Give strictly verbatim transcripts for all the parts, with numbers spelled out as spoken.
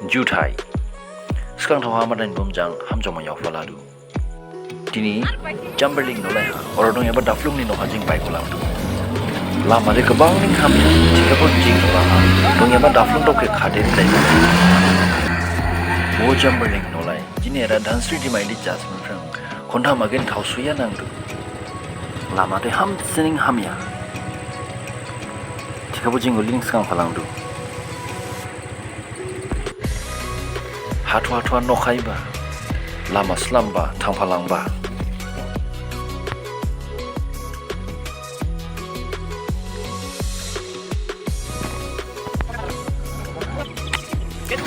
Juthai. Sgang thaoha Madain bumjang hamjaoma yaophaladu. Dini Jamberling nolai ha, ora dongyaba daphlung ni noha jing baikholangdu. Lama de gabang ning hamya, thikhabo jing nolai ha dongyaba daphlung dokhe khade rilai. Bo Jamberling nolai, jini era Dhansiri Dimaili jasmine phrang khontham again thao suya nangdu. Lama de hamsining hamya. Thikhabo jing ulining sgang phalangdu. Hathua hathua nokhaiba, lama slamba thangphalangba.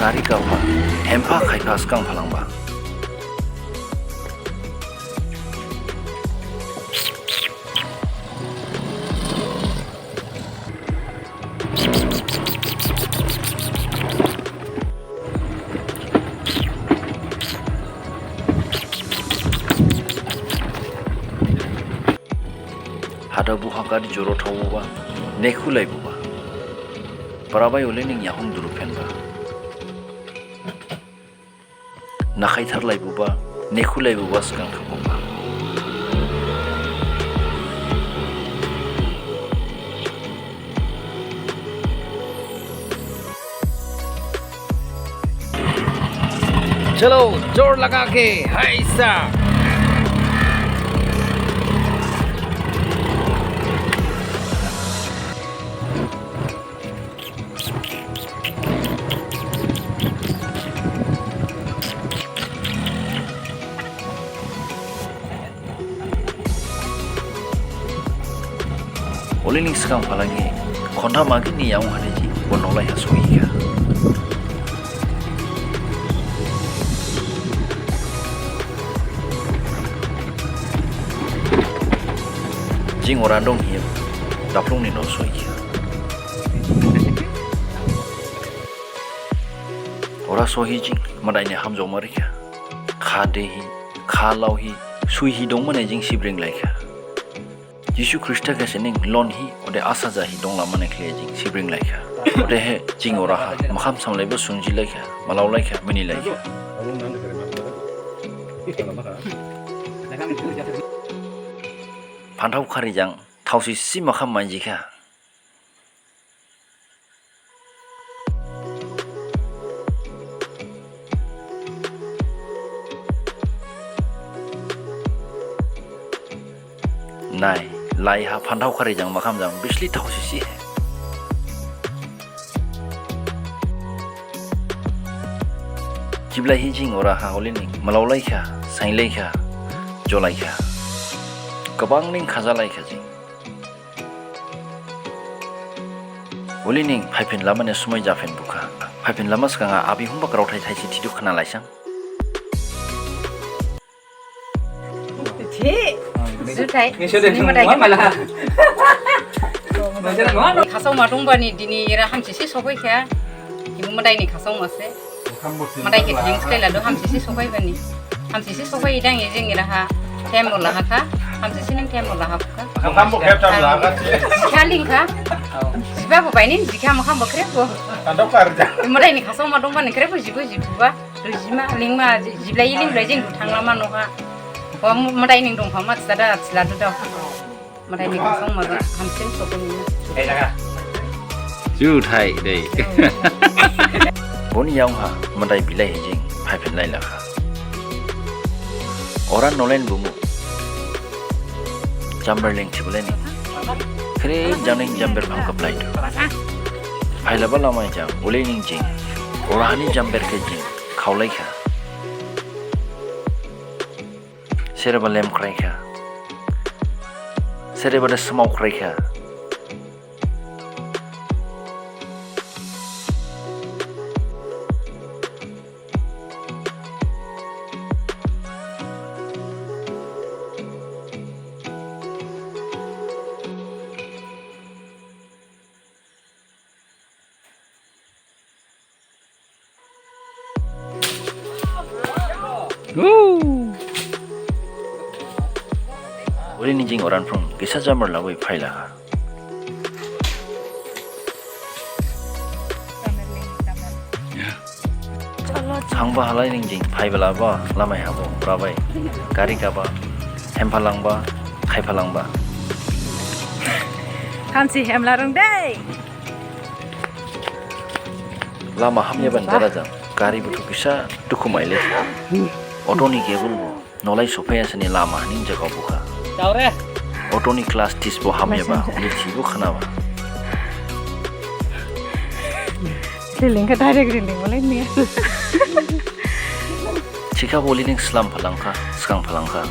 Gari gapha, hempha khaipha sgang phalangba. Hada buha gadi joro thaoba, nekhulaibuba. Parabai ulining yahon duru phenba. Nakhaitharlaibuba, nekhulaibuba sgang thangbuba. चलो, जोर लगा के, हाय सा। Ulining sgang phalangi, khontham again ni yaung hade ji, bo nolai ha sohikha. Jing ora dong hiya, daphlung ni noh sohikha. Ora sohi jing, Madai ni hamjaoma rikha. Kha dehi, kha laohi, suihi dongmane jing sibring laikha. Jisu Khrista khe sining lonhi, ode asa jahi donglamane khlaihi jing sibring laikha. Odehe jing oraha, makham samlaibo sungji laikha, malao laikha, mini laikha. Phanthao khari jang, thaosi si makham manjikha. Nai, lai ha phanthao khari jang makham jang bisli thaosisi he. Jiblai hi jing ora ha ulining, malao laikha, sain laikha, jo laikha. Gabang ning khaja laikha jing. Ulining, phaiphin lamane sumai japhin bukha. Phaiphin lama sgangha abi hungba graothai thaisi thidu khna laisang. Thi, juthai, nisi de sini Madai nungma khe mala. Khasao ma dongbani dini era hamsisi sophaikha. Ibu Madai ni khasao ma se. Madai khe thanks khlai ladu, hamsisi sophaibani. Hamsisi sophai dang jing eraha, time bo lahakha, hamsisi ning time bo lahakha. Makham bo khep tham lahakha. Jikha lingkha. Jiba bo baini, jikha makham bo khrip bo. Tandok karja. Madai ni khasao ma dongbani khrip bo jibo jibuba. Rujima, lingma, ji-, jiblai lingblai jing thangla ma noha. Wa Madai ning dongpha ma, sada, sila duda. Madai ni khasao ma hamsin sophaini. Juthai dei. Boni yaung ha Madai bilai hi jing phaiphin lai lakha. Ora nolain bumu. Jamberling thibuleni. Khrip jang ning jamber phang khaplaidu. Phailaba lamai jang ulining jing. Orahani jamber khe jing khaolaikha. Sereba lem khraikha. Sereba de smao khraikha. Woo! Uli ni jing oran phrung kisa jamar lawi phaila ha. Ya. Angba halai ning jing phaibalaba lamai habo brabai. Gari gaba, hemphalangba, khaiphalangba. Hamsi hemlarung dei. Lama hamyabani dara jang gari buthu kisa dukhu maile. Auto ni cable bo nolai sophaiya sini lama ning jaga bukha. Auto ni clutch disc bo hamyaba, uli thibo khanaba. Liling kha direct liling malai niya. Thikhabo liling slam phalangkha, sgang phalangkha.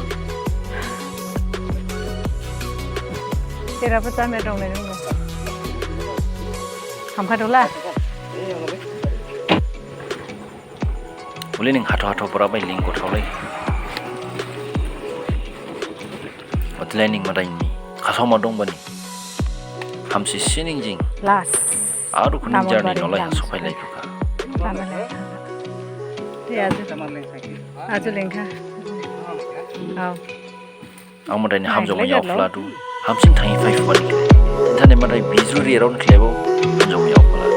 Tera bo jam ya dong lai nung. Hamkha dola. Uli ning hatho hatho bora bai ling gothaolai. Otilai ning madaini khasaoma dongbani. Hamsi sining jing. Last. Aru khuning jarni nolai ha sophailai thukha. Aju lengkha. Au. Ang madaini hamjaoma yaophladu. Hamsin thangi phaiphubani. Nthane madai bijru riyaron khlaibo hamjaoma yaophladu.